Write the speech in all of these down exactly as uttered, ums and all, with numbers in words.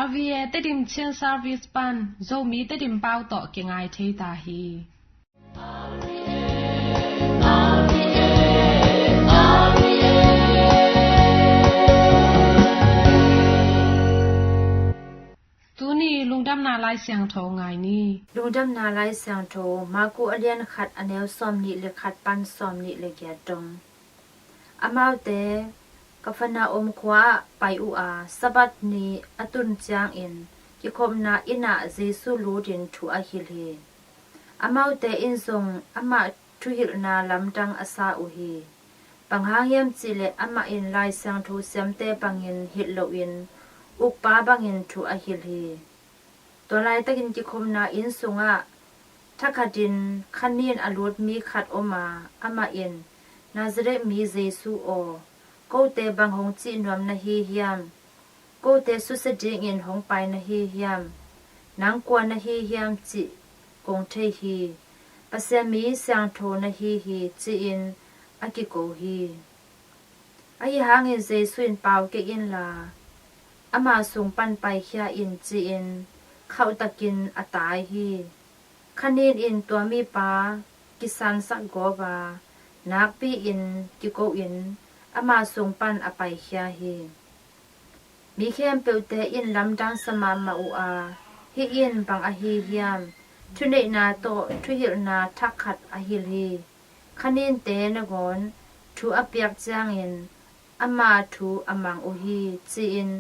R V A Tedim Chin Service pan Zomi Tedim pau tawh kingai thei ta hi. Tuni lungdamna Lai Siangtho ngai ni. Lungdamna Lai Siangtho, Marku a lian khat, a neu sawm nih le khat pan sawm nih le giat dong. Amaute Kapernaum khua ah pai uh a, Sabbath ni a tun ciangin kikhopna inn ah Jesu lutin thu a hilh hi. Amaute in zong amah thuhilhna lamdang a sa uh hi. Bang hang hiam cihleh amah in Lai Siangtho siamte bangin hilh loin ukpa bangin thu a hilh hi. Tua laitakin kikhopna inn sungah thakhatin khanin a lut mi khat om a, amah in, "Nazareth mi Jesu aw, kote bang hong cih nuam na hi hiam? Kote susia dingin hong pai na hi hiam? Nang kua na hi hiam cih kong thei hi. Pasian mi siangtho na hi hi," ci-in a kiko hi. Ahi hangin Jesu in, "Pau kei inla, ama sung pan paikhia in," ci-in khauhtakin a tai hi. Khanin in tua mipa kisansak gawp a, nakpi-in kiko-in ama sung pan a paikhia hi. Mi khempeuhte in lamdang sa mahmah uh a, "Hih in bang ahi hiam? Thuneihna tawh thuhilhna thak khat a hilh hi. Khaninte nangawn thu a piak ciangin ama thu a mang uh hi," ci-in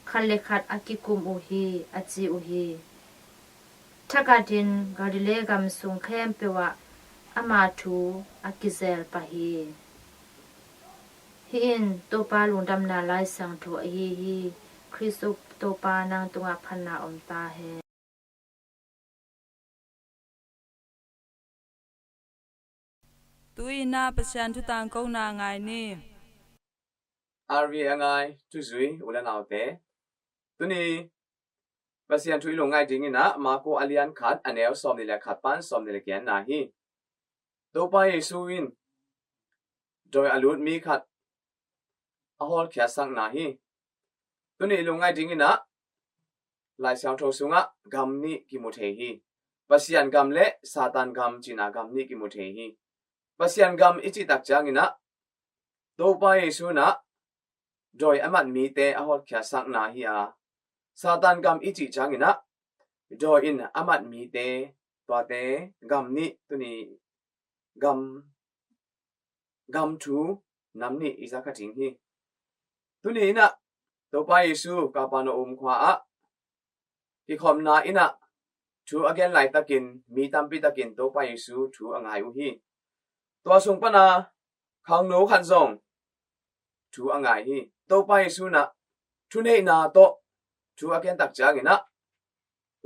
khat le khat a kikum uh hi, a ci uh hi. Thakhatin Galilee gam sung khempeuh ah ama thu a kizel pah hi. Hih in Topa lungdamna Lai Siangtho ahi hi. Khristu Topa, nang tungah phatna om ta hen. Tu-in ah Pasian thu tangkona ngai ni. R V A a ngai thuzui u le naute, tuni Pasian thu i lungngaih dingin ah Marku a lian khat, a neu sawm nih le khat pan sawm nih le giatna hi. Topa Jesu in dawi a lut mi khat a hawlkhiatsakna hi. Tuni i lungngaih dingin ah Lai Siangtho sungah gam nih kimu thei hi. Pasian gam le Satan gam cihna gam nih kimu thei hi. Pasian gam i cih tak ciangin ah Topa Jesu in ah dawi a mat mite a hawlkhiatsakna hi a, Satan gam i cih ciangin ah dawi in a mat mite, tuate gam nih, tuni gam, gam thu nam nih i za kha ding hi. Tuni in ah Topa Jesu Kapernaum khua ah kikhopna inn ah thu a gen laitakin mi tampi takin Topa Jesu thu a ngai uh hi. Tua sung pana khangno khat zong thu a ngai hi. Topa Jesu in ah thuneihna tawh thu a gen tak ciangin ah,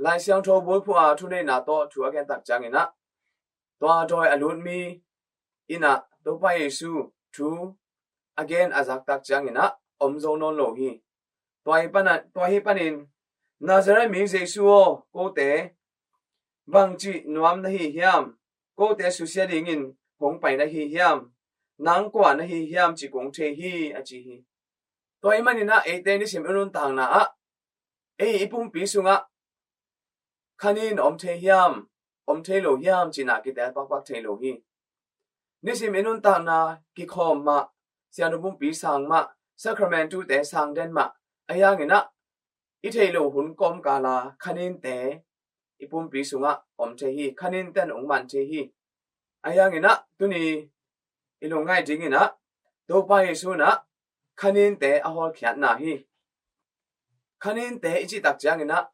Lai Siangtho bulphuh a thuneihna tawh thu a gen tak ciangin ah, tua dawi a lut mi in ah Topa Jesu thu a gen a zak tak ciangin ah om zo nawn lo hi. Tua hi pana, tua hi panin, "Nazareth mi Jesu aw, kote bang cih nuam na hi hiam? Kote susia dingin hong pai na hi hiam? Nang kua na hi hiam cih kong thei hi," a ci hi. Tua hi manin ah eite nisim i nuntakna ah, ei i pumpi sungah khanin om thei hiam, om thei lo hiam cihna kitel pakpak thei lo hi. Nisim i nuntakna kikhawm mah, siangtho pumpi sang mah, sacrament-ute sang den mah, ahi hangin ah i theih loh hun kawmkal a khaninte i pumpi sungah om thei hi. Khaninte in hong man thei hi. Ahi hangin ah tuni i lungngaih dingin ah Topa Jesu in ah khaninte a hawlkhiatna hi. Khaninte i cih tak ciangin ah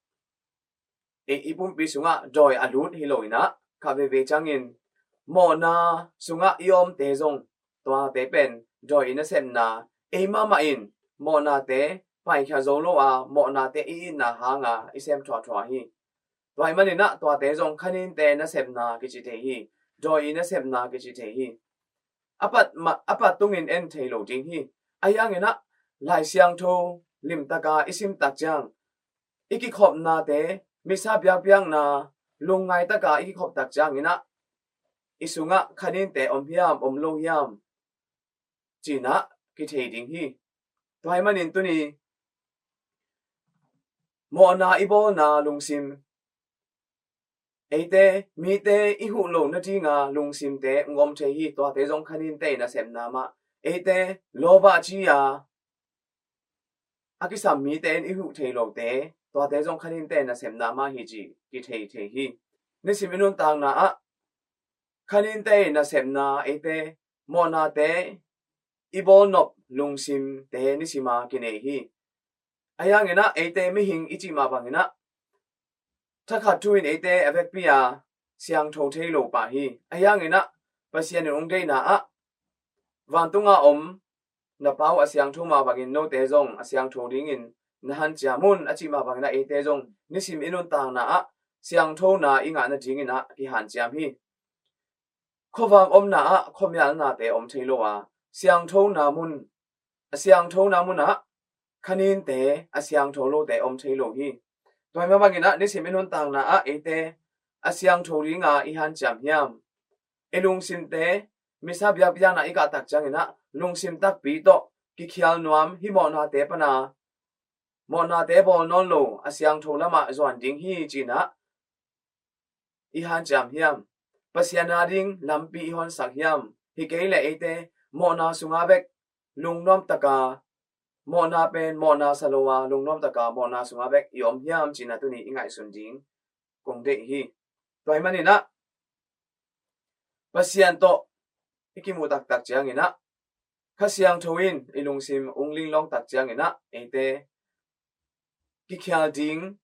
i, i pumpi sungah dawi a lut hi lo in ah, kha veve ciangin mawhna sungah i omte zong, tuate pen dawi i nasepna, ei mahmah in mawhnate paikhia zo lo a, mawhnate i itna hanga i sem thuathua hi. Tua hi manin ah tuate zong khaninte nasepna kici thei hi. Dawi i nasepna kici thei hi. A pat ma, a pat tungin en thei lo ding hi. Ahi hangin ah Lai Siangtho limtaka i sim tak ciang, i kikhopnate, misa biakpiakna lungngaitaka i kikhop tak ciangin ah i sungah khaninte om hiam, om lo hiam cihna kithei ding hi. Tua hi manin tuni mawhna i bawlna lungsim, eite mite i huh lo nadinga lungsimte hong om thei hi. Tuate zong khaninte i nasepna mah, eite lawbah ci-a a kisam mite in i huh thei lote, tuate zong khaninte i nasepna mah hi ci kithei thei hi. Nisim i nuntakna ah khaninte i nasepna, eite mawhnate i bawlnop lungsimte nisima kinei hi. Ahi hanginah eite mihing i cih mah banginah thakhat thu in eite a vekpi-a siangtho thei lo pah hi. Ahi hanginah Pasian in hong deihna ah vantunga om na Pa uh a siangtho mah bangin note zong a siangtho dingin na hanciam un a cih mah banginah eite zong nisim i nuntakna ah siangthona i ngah nadinginah kihanciam hi. Khuavak omna ah khuamialnate om thei lo a, siangthona mun, a siangthona munah khaninte, a siangtho lote om thei lo hi. Tua hi mah banginah nisim i nuntakna ah eite a siangtho dinga i hanciam hiam? I lungsimte misa biakpiakna i kah tak cianginah lungsim takpi tawh kikhial nuam, hih mawhnate pana mawhnate bawl nawn lo a siangtho lamah zuan ding hi cinah i hanciam hiam? Pasian a ding lampi i honsak hiam? Hi kei leh eite mawhna sunga bek lungnuam taka, mawhna pen mawhna sa lo a, lungnuam taka mawhna sunga bek i om hiam cinah tuni i ngaihsun ding kong deih hi. Tua hi maninah Pasian tawh i kimuh taktak cianginah Kha Siangtho in i lungsim hong linglawng tak cianginah eite kikhial ding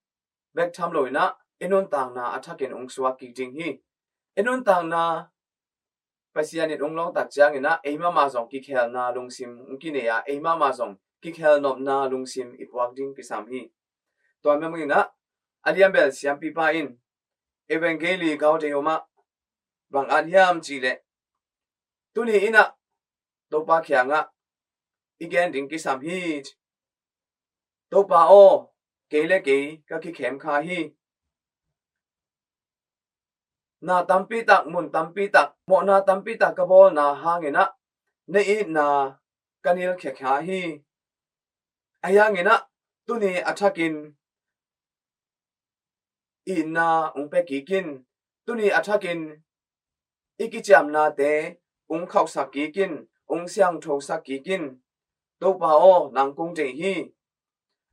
bek tham loinah i nuntakna a thakin hong suak kik ding hi. I nuntakna Pasian in hong lawng tak cianginah ei mahmah zong kikhelna lungsim hong kinei a, ei mahmah zong kikhelnopna lungsim i puak ding kisam hi. Tua hi mah banginah a lianbel siampipa in Evangelii Gaudium ah bang at hiam cihleh, tuni innah Topa kiangah i gen ding kisam hi. Topa aw, kei le kei ka kikhem kha hi. Na tampi tak, mun tampi tak, mawhna tampi tak ka bawlna hanginah na itna ka nilkhia kha hi. Ahi hanginah tuni a thakin itna hong pia kik in. Tuni a thakin i kiciamnate hong khauhsak kik in, hong siangthosak kik in. Topa aw, nang kong deih hi.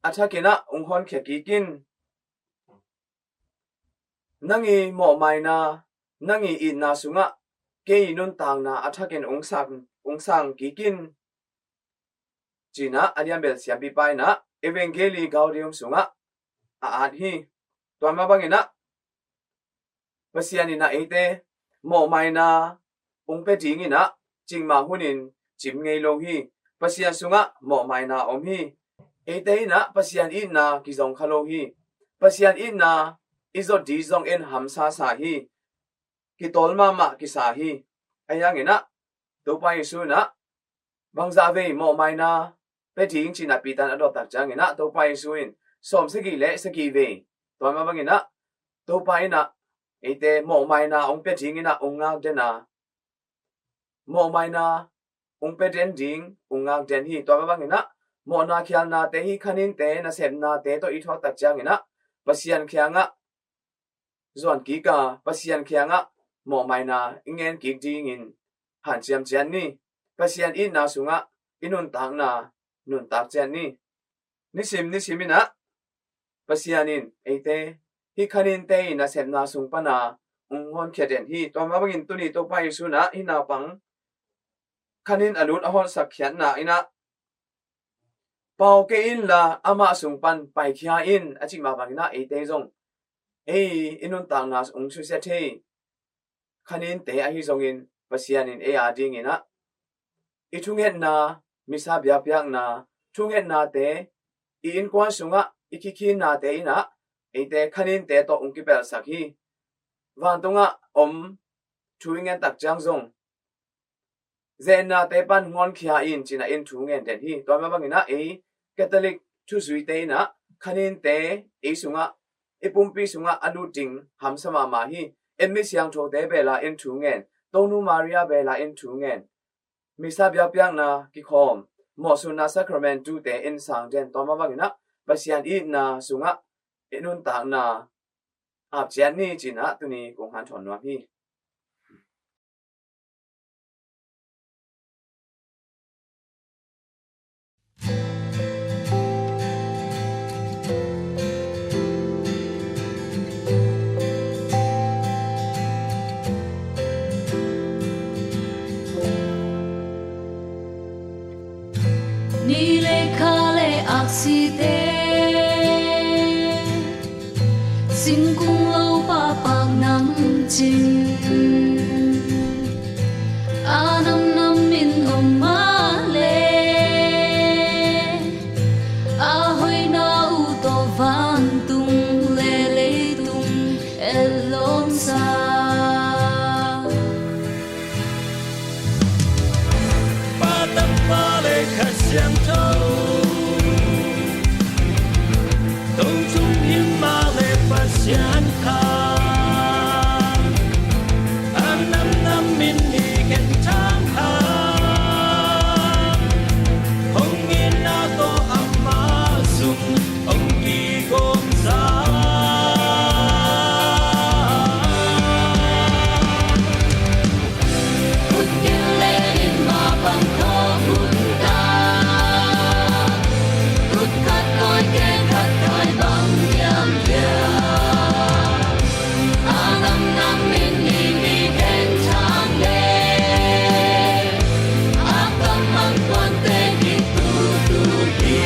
A thakinah hong honkhia kik in. Nang i mawhmaina, nang i itna sungah kei i nuntakna a thakin hong sang, hong sang kik in. Cinah a lianbel siampipa innah Evangelii Gaudium sungah a at hi. Tua mah banginah Pasian innah eite mawhmaina hong pia dinginah cikmah hunin cim ngei lo hi. Pasian sungah mawhmaina om hi. Eite innah Pasian itna kizong kha lo hi. Pasian itna i zot ding zong en hamsasa hi. Kitawl mahmah kisa hi. Ahi hanginah Topa Jesu innah bangzah vei mawhmaina pia ding cinah Peter in a dot tak cianginah Topa Jesu in sawm sagih le sagih vei, tua mah banginah Topa innah eite mawhmaina hong pia dinginah hong ngakden a, mawhmaina hong pia den ding hong ngakden hi. Tua mah banginah mawhna khialnate hi, khaninte, nasepnate tawh i thuak tak cianginah Pasian kiangah zuan kik a, Pasian kiangah mawhmaina i ngen kik dingin hanciam ciat ni. Pasian itna sungah i nuntakna nuntak ciat ni. Nisim nisim innah Pasian in eite hih khaninte i nasepna sung pana hong honkhia den hi. Tua mah bangin tuni Topa Jesu innah hih naupang khanin a lut a honsak khiatna innah pau kei inla amah sung pan paikhia in a cih mah banginah eite zong ei i nuntakna hong susia thei khaninte ahi zongin Pasian in ei a dinginah i thungetna, misa biakpiakna thungetnate, i innkuan sungah i kikhinnate innah eite khaninte tawh hong kipelhsak hi. Vantungah om thu i ngen tak ciang zong zennate pan ngawnkhia in cinah in thu ngen den hi. Tua mah banginah ei Catholic thuzuite innah khaninte ei sungah, i pumpi sungah a lut ding hamsa mahmah hi. En mi siangthote bela in thu ngen, Tonu Maria bela in thu ngen, misa biakpiakna kikhawm, mawhsutna sacrament tute in sang den. Tua mah banginah Pasian itna sungah i nuntakna ap ciat ni, ci-in ah tuni kong hanthawn nuam hi. Ni le kha le aksite, singkung lo papak nam cing, a namnam in om mah le, a hoihna uh tawh vantung le leitung etlawmsa. Pa, Tapa le Kha Siangtho, To tung hi mah le Pasian kha, a namnam in i genthang a, hong itna tawh amah sung hong kigawmsa. Khut killen in mapang khawm un ta. Khut khat tawi, khe khat khai bang hiam hiam. A namnam in i mi khen thang le, a kam man kuante kitutu hi.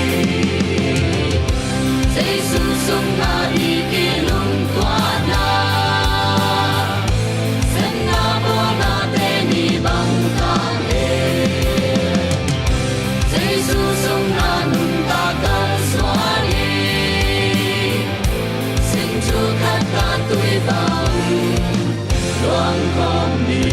Jesu sungah i kilungkuanna, sepna bawlnate ni bang kang e. Jesu sungah nuntak kalsuan hi. Sing thu khat khat tui bang luang khawm ni.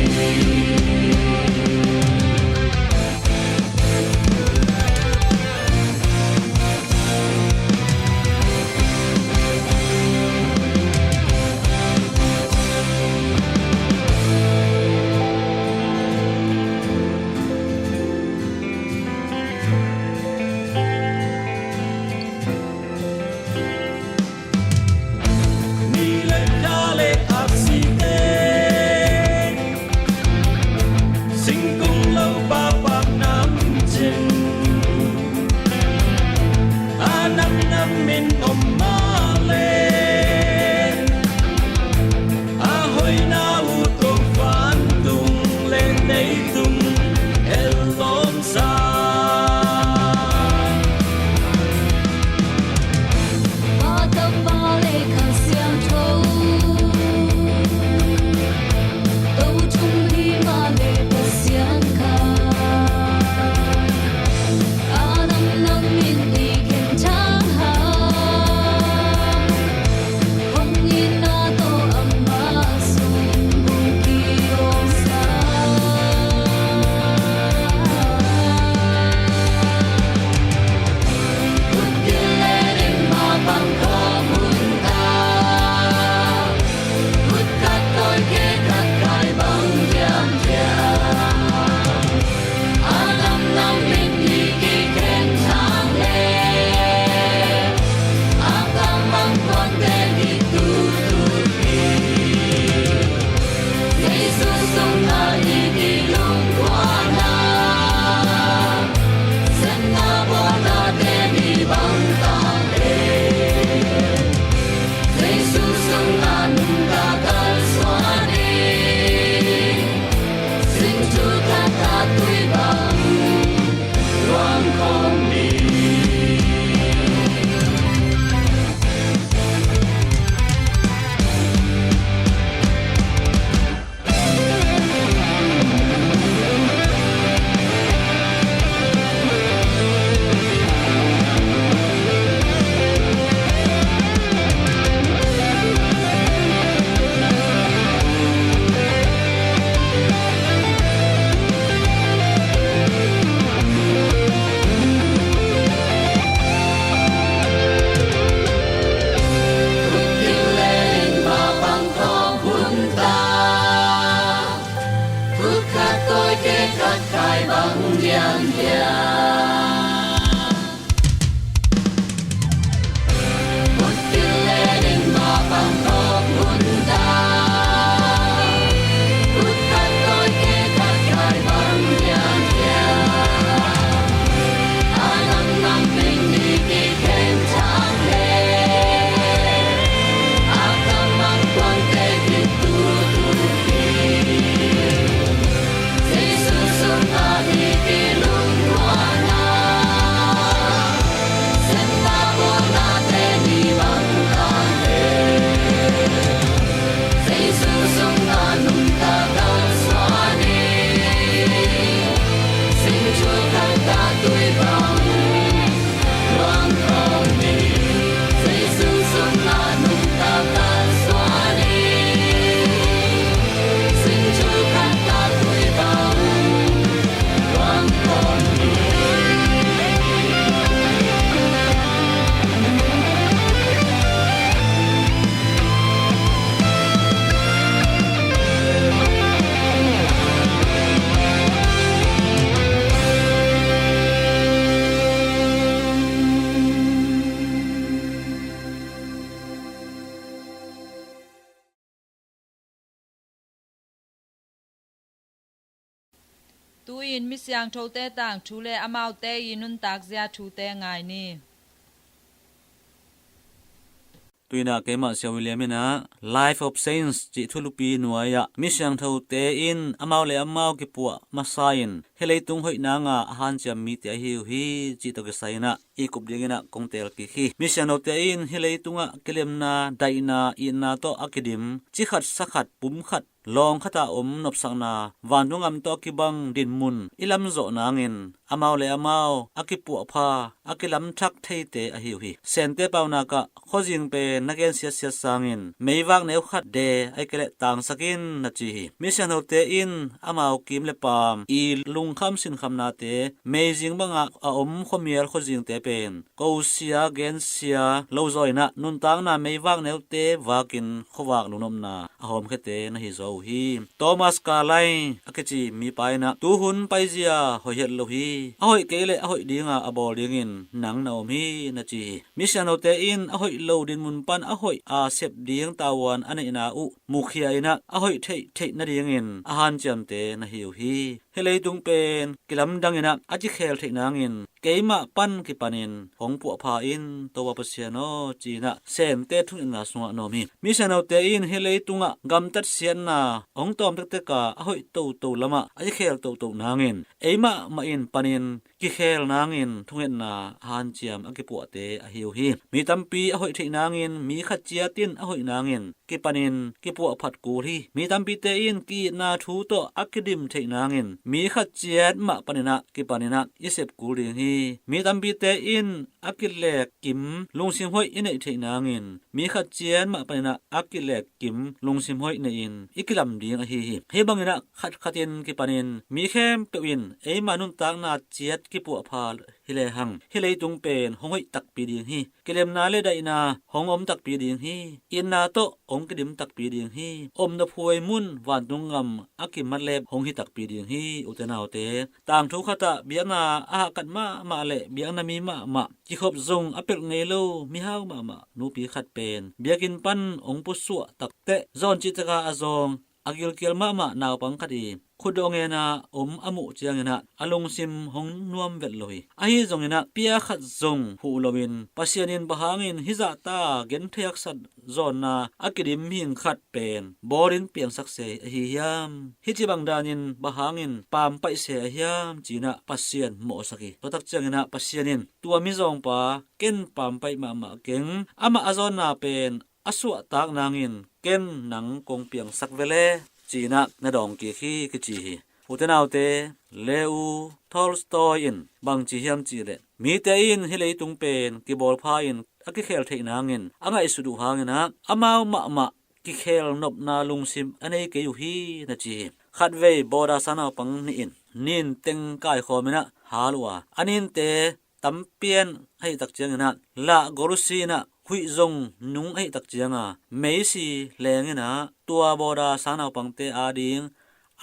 Ni le kha le aksite, singkung lo papak nam cing, a namnam in om mah le, a hoihna uh tawh vantung le leitung etlawmsa. Pa, Tapa le Kha Siangtho, To tung hi mah le Pasian kha, a namnam in i genthang a, hong itna tawh amah sung hong kigawmsa. Khut killen in mapang khawm un ta. Khut khat tawi, khe khat khai bang hiam hiam. A namnam in i kikhen thang le, a kam man kuante kitutu hi. Jesu sungah i kilungkuanna, sepna bawlnate ni bang kang e. Jesu sungah nuntak kalsuan hi. Sing thu khat khat tui bang luang khawm ni. Khut killen in mapang khawm un ta. Khut khat tawi, khe khat khai bang hiam hiam. Khut killen Tu-in misiangthote tangthu le amaute i nuntakzia thute ngai ni. Tuina keimah Sia William in ah Life of Saints cih thulupi nuai-ah misiangthote in amau le amau kipuah masa in hih leitung hoih nanga a hanciam mite ahi uh hi cih tawh kisai in ah i kup dingin ah kong teel kik hi. Misiangthote in hih leitungah kilemna, daihna, itna tawh a kidim, cikhat sakhat, pumkhat, lawng khatah om nopsakna, vantung gam tawh kibang dinmun i lamzawh nangin amau le amau a kipuahpha, a kilamthak theite ahi uh hi. Sente paunak ah khuazing pen na gen siatsiat sangin meivak neu khat de, ahih kei leh tangsak in na ci hi. Misiangthote in amau kim le paam i lungkham sinkhamnate, meizing bangah a om khuamial khuazingte pen kosia gensia lo zaw in ah nuntakna meivak neute vakin khuavak lungnopna a hawmkhiate na hi zaw uh hi. Thomas Carlyle a kici mipa in ah, "Tuhun paizia hoih het lo hi. A hoih kei leh a hoih dinga a bawl dingin nang na om hi," na ci hi. Misiangthote in a hoih lo dinmun pan a hoih a sep ding tavuan a neihna uh mukhia in ah a hoih theih theih nadingin a hanciamte na hi uh hi. Hih leitung pen kilamdang in ah a kikhel theih nangin keimah pan kipanin hong puahpha in, Topa Pasian aw, ci-in ah Sente thungetna sungah nawm hi. Misiangthote in hih leitungah gamtat siatna hong tawm tektek a, a hoih toto lamah a kikhel toto nangin ei mahmah in panin kikhel nangin thungetna a hanciam a kipuahte ahi uh hi. Mi tampi a hoih theih nangin, mi khat ciat in a hoih nangin kipanin kipuahphat kul hi. Mi tampite in ki-itna thu tawh a kidim theih nangin mi khat ciat mah panin ah kipanin ah i sep kul ding hi. Mi tampite in a kilek kim lungsim hoih i neih theih nangin mi khat ciat mah panin ah a kilek kim lungsim hoih nei-in i kilam ding ahi hi. Hih bangin ah khatkhat in kipanin mi khempeuh in eima nuntakna ciat kipuahpha hi lehang hih leitung pen hong hoih takpi ding hi. Kilemna le daihna hong om takpi ding hi. Itna tawh hong kidim takpi ding hi. Omna phuai mun vantung gam a kimat lep hong hi takpi ding hi. Ute naute, tangthu khatah biakna a hahkat mahmah le biakna mi mahmah kikhop zong a pelh ngei lo mihau mahmah nupi khat pen biakinn pan hong pusuah takteh zawn cihtak a a zawng a gilkial mahmah naupang khat i khutdawh ngen a om a muh ciangin ah a lungsim hong nuam vet lo hi. Ahi zongin ah pia khat zong huh loin Pasian in bang hangin hih zahta genthei haksat zawnna a kidim mihing khat pen bawlin piangsak se ahi hiam? Hih ci bang danin bang hangin pampaih se ahi hiam? Ci-in ah Pasian mawhsak hi. Tua tak ciangin ah Pasian in tua mizawngpa ken pampaih mahmah keng, amah a zawnna pen a suahtak nangin ken nang kong piangsak ve le, ci-in ah na dawng kik hi kici hi. Ute naute, Leo Tolstoy in bang ci hiam cih leh, mite in hih leitung pen kibawlpha in a kikhel theih nangin a ngaihsut uh hangin ah amau mahmah kikhel nopna lungsim a nei kei uh hi na ci hi. Khatvei boarder sangnaupang nih in nin teng kaikhawm in ah hal uh a, a ninte tampian ahih tak ciangin ah lah gol uh si in ah huih zong nung ahih tak cianga meisi leng in ah tua boarder sangnaupangte ading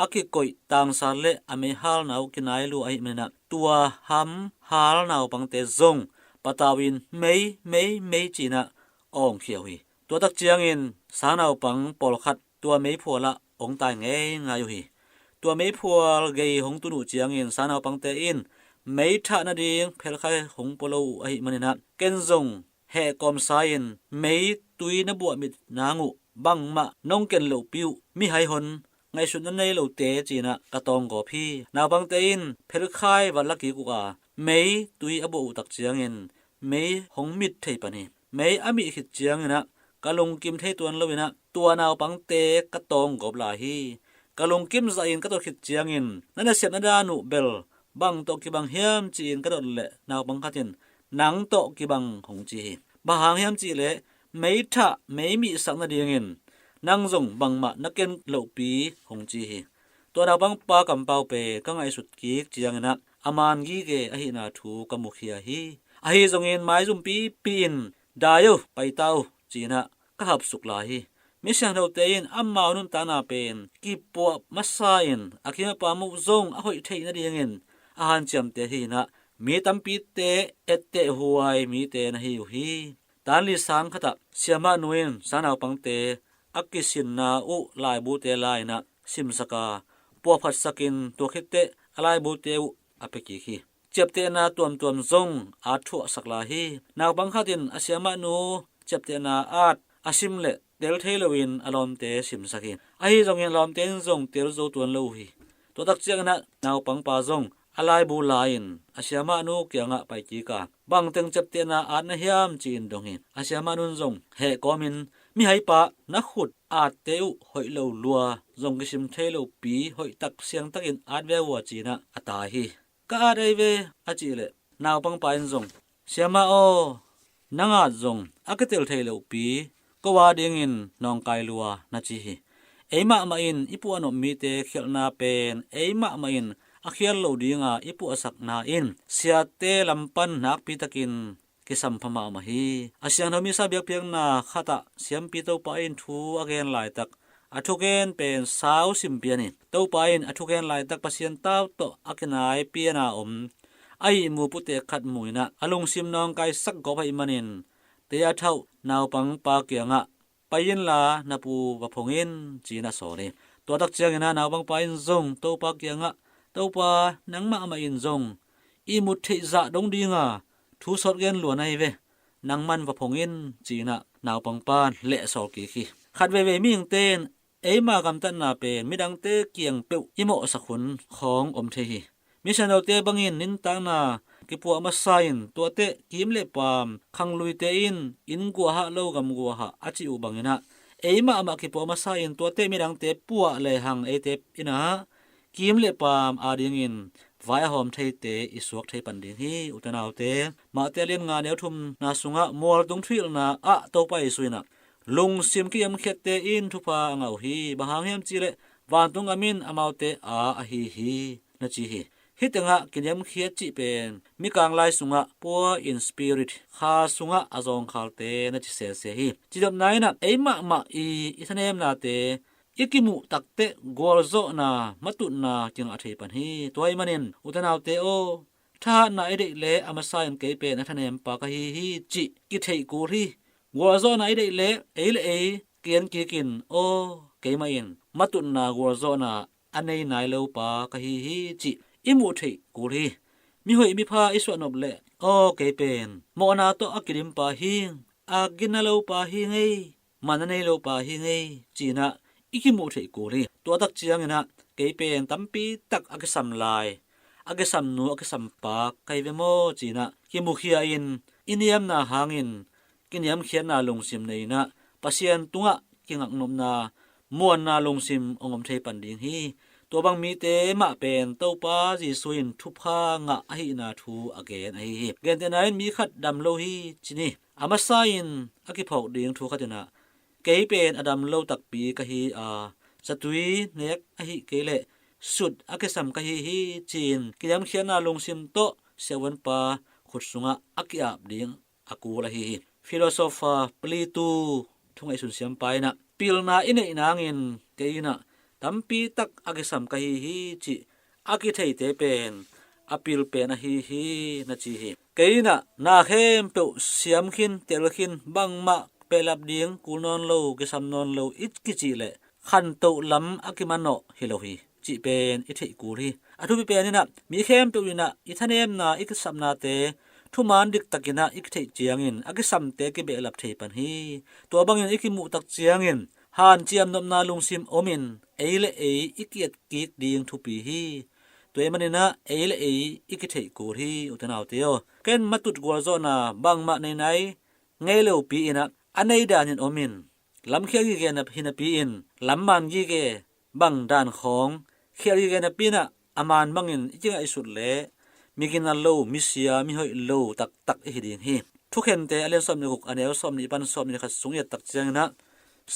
a kikoih tangsat le a meihalna uh kinai lua ahih manin ah tua ham hal naupangte zong patau in mei, mei, mei ci-in ah awngkhia uh hi. Tua tak ciangin sangnaupang pawlkhat tua meiphual ah hong tai ngeingai uh hi. Tua meiphual gei hong tun uh ciangin sangnaupangte in meithah nading phelkhai hong pua lo uh ahih manin ah ken zong hehkawmsa in meitui na buahmit nang uh bangmah nong ken lohpi uh, mihai hon ngaihsutna nei lote ci-in ah ka tawnggawp hi. Naupangte in phelkhai va la kik uh a meitui a buah uh tak ciangin mei hong mit thei pan hi. Mei a mih khit ciangin ah ka lungkim thei tuan lo in ah tua naupangte ka tawnggawp lai hi. Ka lungkim zahin ka dot khit ciangin na nasepna dan uh bel bang tawh kibang hiam ci-in ka dot leh naupang khat in nang tawh kibang hong ci hi. Bang hang hiam cih leh meithah mei mihsak nadingin nang zong bangmah na ken lohpi hong ci hi. Tua naupangpa kampau pen ka ngaihsut kik ciangin ah a man gige ahihna thu ka mukhia hi. Ahi zongin maizum pipi in dai uh, pai ta uh ci-in ah ka hapsuk lai hi. Misiangthote in amau nuntakna pen kipuah masa in a kim a pam uh zong a hoih theih nadingin a hanciamte hi in ah mi tampite etteh huai mite na hi uh hi. Tan li sang khatah siamah nu in sangnaupangte a kisinna uh laibute la-in ah simsak a puahphatsak in tua khitteh laibute uh a pia kik hi. Ciaptehna tuamtuam zong at thuahsak lai hi. Naupang khat in a siamahnu ciaptehna at a sim leh tel thei loin a lawmte simsak hi. Ahi zongin a lawmte in zong tel zo tuan lo uh hi. Tua tak ciangin ah naupangpa zong a laibu la-in a siamahnu kiangah pai kik a, bangteng ciaptehna at na hiam ci-in dong hi. A siamahnu in zong heh kawmin, mihaipa, na khut atte uh hoih lo lua, zong kisim thei lo pi hoih tak siangtakin at ve uh a, ci-in ah a tai hi. Ka at ei ve, a cih leh naupangpa in zong, siamah aw, nang at zong a kitel thei lo pi ko a dingin nawngkai lua, na ci hi. Ei mahmah in i puahnop mite khialhna pen ei mahmah in a khial lo dinga i puahsakna in siate lam pan nakpitakin kisampha mahmah hi. A siangtho misa biakpiakna khatah siampi Topa in thu a gen laitak a thugen pen sau simpian hi. Topa in a thugen laitak Pasian tau tawh a kinai piana om a ihmu putek khat mu-in ah a lungsim nawngkaisak gawp ahih manin, tei a thauh naupangpa kiangah, pai inla na pu va phong in, ci-in a sawl hi. Tua tak ciangin ah naupangpa in zong Topa kiangah, Topa, nang mahmah in zong ihmut theih zah dong dinga thu sawt gen lua na hi ve, nangman va phong in, ci-in ah naupangpa in lehsawl kik hi. Khat veivei mihingte in eima gamtatna pen midangte kiang peuh i mawhsak hun khawng om thei hi. Misiangthote bangin nintakna kipuah masa in tuate kim le paam, khangluite in inn guahah lo gam guahah a cih uh bangin ah ei mahmah kipuah masa in tuate midangte puah lehang eite in ah kim le paam adingin vai a hawm theite i suak thei pan ding hi. Ute naute, Mate a lian nga neu thumna sungah mualtung thuhilhna ah Topa Jesu in ah lungsim kiniamkhiatte in thupha a ngah uh hi. Bang hang hiam cih leh vantung gam in amaute aa ahi hi, na ci hi. Hih tengah kiniamkhiat cih pen mikang lai sungah poor in spirit, kha sungah a zawngkhalte na ci sese hi. Cidamna in ah ei mahmah i i thanemnate i kimuh takteh gualzawhna, matutna kingah thei pan hi. Tua ahih manin ute naute aw, thahatna i deih leh a masa in kei pen a thanempa ka hi hi cih kitheih kul hi. Gualzawhna i deih leh ei le ei kian kik in, aw, keimah in matutna, gualzawhna a nei nai lo pa ka hi hi cih i muh theih kul hi. Mihoih mipha i suahnop leh, aw, kei pen mawhna tawh a kidim pa hi ing, a gina lo pa hi ing ei, man a nei lo pa hi ing ei, ci-in ah i kimuh theih kul hi. Tua tak ciangin ah kei pen tampi tak a kisam lai, a kisam nu, a kisam pa ka hi ve maw, ci-in ah kimukhia in i niamna hangin kiniamkhiatna lungsim nei in ah Pasian tungah kingaknopna, muanna lungsim hong om thei pan ding hi. Tua bang mite mah pen Topa Jesu in thupha ngah ahihna thu a gen ahi hi. Gentehna in mi khat dam lo hi ci ni. A masa in a kiphawk ding thu khat in ah, kei pen a dam lo takpi ka hi a, zatui nek ahih kei leh sut a kisam ka hi hi, ci-in kiniamkhiatna lungsim tawh siavuanpa khut sungah a ki-ap ding a kul ahi hi. Philosopher Plato, thungaihsun siampa in ah, pilna i neih nangin kei in ah tampi tak a kisam ka hi hi cih a kitheite pen a pil pen ahi hi, na ci hi. Kei in ah na khempeuh siam khin, tel khin, bangmah behlap ding kul nawn lo, kisam nawn lo i kicih leh khantoh lam a kimanawh hi lo hi cih pen i theih kul hi. A thupi pen in ah mi khempeuh in ah i thanemna, i kisapnate thuman diktak in ah i kitheih ciangin a kisamte kibehlap thei pan hi. Tua bangin i kimuh tak ciangin hanciam nopna lungsim om in ei le ei i ki-et kik ding thupi hi. Tua ahih manin ah ei le ei i kitheih kul hi, ute naute aw. Ken matut gualzawhna bangmah nei nai ngei lo pi in ah, a nei dan in om in, lamkhial gige na hi napi in, lam man gige bang dan khawng khial gige napi in ah, a man bangin i kingaihsut leh mi gina lo, misia, mihoih lo taktak i hi ding hi. Thukhente a lian sawmnih le guk, a neu sawmnih pan sawmnih le khat sung i et tak ciangin ah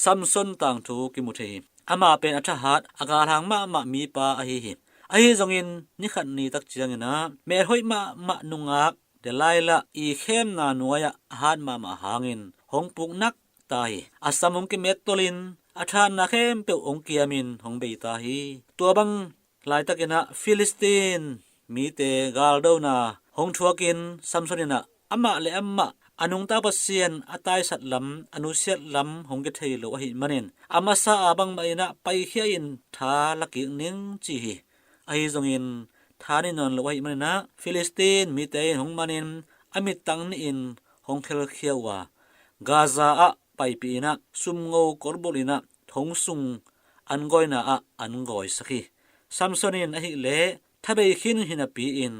Samson tangthu kimu thei hi. Ama pen a thahat, a galhang mahmah mipa ahi hi. Ahi zongin ni khat ni tak ciangin ah melhoih mahmah nungak Delilah i khemna nuai-ah a hat mahmah hangin hong puk nak ta hi. A sam hong kimet tolin a thahatna khempeuh hong kiamin hong bei ta hi. Tua bang laitakin ah Philistine mite galdona hong thuakin Samson in ah amah le amah a nungta Pasian a taisat lam, a nusiat lam hong kithei lo ahih manin a masa a bangmah in ah paikhia in tha la kik ning ci hi. Ahi zongin tha nei nawn lo ahih manin ah Filistin mite in hong manin a mittang nihin hong khelkhia uh a, Gaza ah paipih in ah sumngo korbulh in ah thong sung an gawina ah an gawisak hi. Samson in ahih leh tha bei khin hi napi-in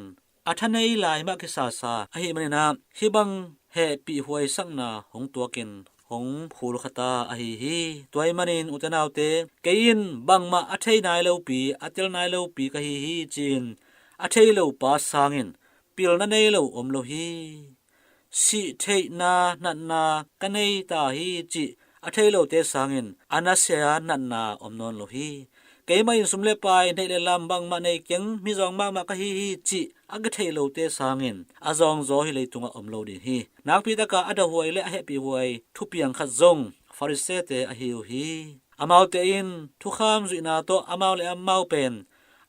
a tha nei lai mah kisasa ahih manin ah hih bang hehpih huaisakna hong tuakin hong phulkha ta ahi hi. Tua ahih manin ute naute, kei in bangmah a thei nai lopi, a tel nai lopi ka hi hi ci-in a thei lo pa sangin pilna nei lo om lo hi. Sih theihna natna ka nei ta hi cih a thei lote sangin a nasia natna om nawn lo hi. Keimah in sum le pai, neih le lam bangmah nei keng, mizawng mahmah ka hi hi cih a kithei lote sangin a zawngzaw hih leitungah om lo ding hi. Nakpi takin a dahhuai le a hehpihhuai thupiang khat zong Farisee-te ahi uh hi. Amaute in thukham zuihna tawh amau le amau pen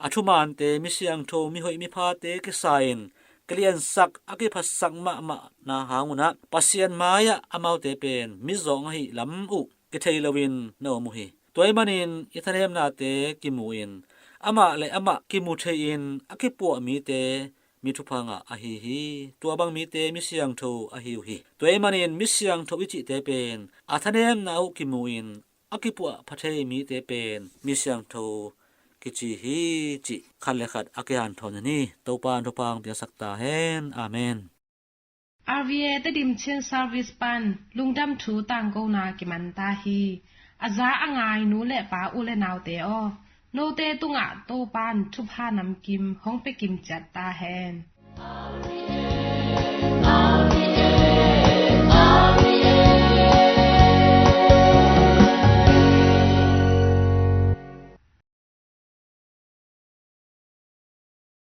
a thumaante, misiangtho, mihoih miphate kisa-in kiliansak, a kiphatsak mahmahna hang un ah Pasian mai-ah amaute pen mizawng ahih lam uh kithei loin na om uh hi. Tua ahih manin i thanemnate kimu-in amah le amah kimu thei-in a kipuah mite mi thupha ngah ahi hi. Tua bang mite misiangtho ahi uh hi. Tua ahih manin misiangtho i cihte pen a thanemna uh kimu-in a kipuah pha thei mite pen misiangtho kici hi cih khat le khat a kihanthawn ni. Topa in thupha hong piaksak ta hen. Amen. R V A Tedim Chin Service pan lungdam thu tangkona kiman ta hi. A za a ngai nu le pa, u le naute aw, note tungah Topa in thupha namkim hong pia kim ciat ta hen.